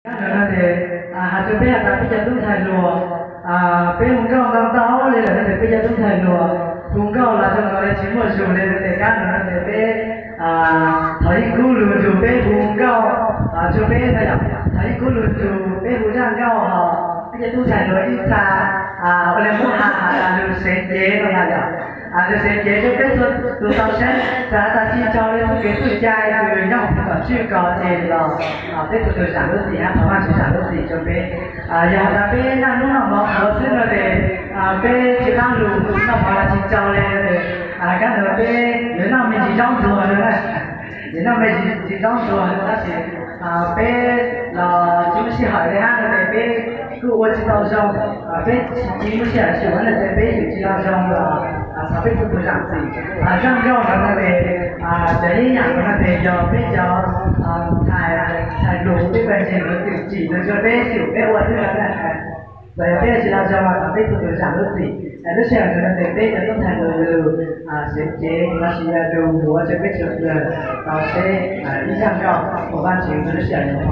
Kab ntawd no ces has rua peb has tas peb cov tub ntxhais hluas, peb hu nkauj ntau ntau li lawm no ces peb cov tub ntxhais hluas hu nkauj los zoo nkaus li tsis muaj zug li no ces kab ntawd no ces peb thov Yeej Kub lug nrug peb hu nkauj, tsuas peb no yog thov Yeej Kub lug nrug peb hu zaj nkauj hos peb cov tub ntxhais hluas ib txha ua le muab has lug seev cev no yog, lug seev cev rua peb txhua tus tau saib, txawm has tas tsis raug le txuj kev txuj cai kws nyob huv tom tswj kos ces los peb txhua tus zaam lub txim hab thov Vaajtswv zaam lub txim rua peb. Yog has tas peb naj nub noj mov qhuav xwb no ces peb tsis qab lug noj mov los tsis tau le no ces kab ntawd peb yuav noj me ntsis zaub ntxuag no na, yuav noj me ntsis zaub ntxuag tab sis peb los tsis muaj sij hawm le hab no ces peb kuj ua tsis tau zoo, peb tsis muaj sij hawm xyuas no ces peb yuav tsis tau zoo los thov peb txhua tus zaam txim. Zaj nkauj no no ces cov yeeb yam no no ces yog peb cov ntxhais lug peb pawg ntseeg lug twm tsim lug rua peb xyum peb ua xwb no na. Txawm yog peb tsis tau zoo los thov peb txhua tus zaam lub txim. Lub sij hawm no no ces peb cov tub ntxhais lug lug seev cev lossis yog lug muav rua peb txhua tus tau saib ib zaj nkauj ua Vaajtswv lub sij hawm no.